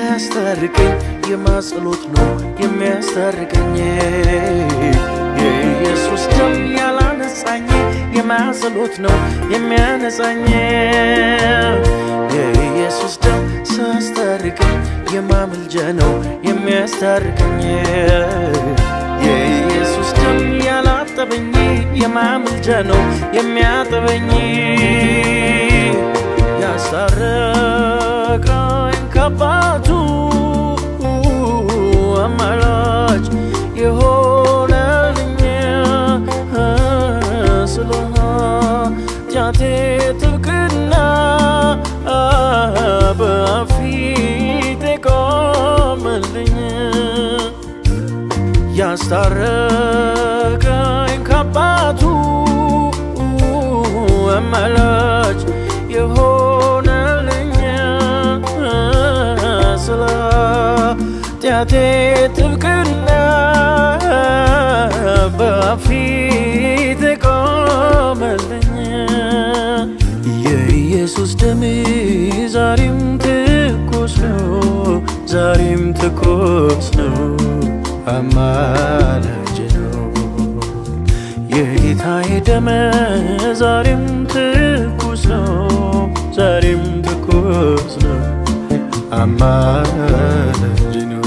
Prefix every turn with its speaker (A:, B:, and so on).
A: ሳያስታርቀኝ የማጸሎት ነው የሚያስታርቀኝ? የኢየሱስ ደም ያላነጻኝ የማጸሎት ነው የሚያነጻኝ? የኢየሱስ ደም ሳያስታርቀኝ የማምልጃ ነው የሚያስታርቀኝ? የኢየሱስ ደም ያላጠበኝ የማምልጃ ነው የሚያጥበኝ? ያስታረቀኝ ከአባቱ፣ አማላጅ የሆነልኝ፣ ስለ ኃጢአቴ ጥብቅና በፊቴ ቆመልኝ። ያስታረቀኝ ከአባቱ፣ አማላጅ የሆነልኝ፣ ስለ ኃጢአቴ ጥብቅና በፊቴ ቆመልኝ። የኢየሱስ ደም ዛሬም ትኩስ ነው፣ ዛሬም ትኩስ ነው፣ አማላጅ ነው። የጌታዬ ደም ዛሬም ትኩስ ነው፣ ዛሬም ትኩስ ነው፣ አማላጅ ነው።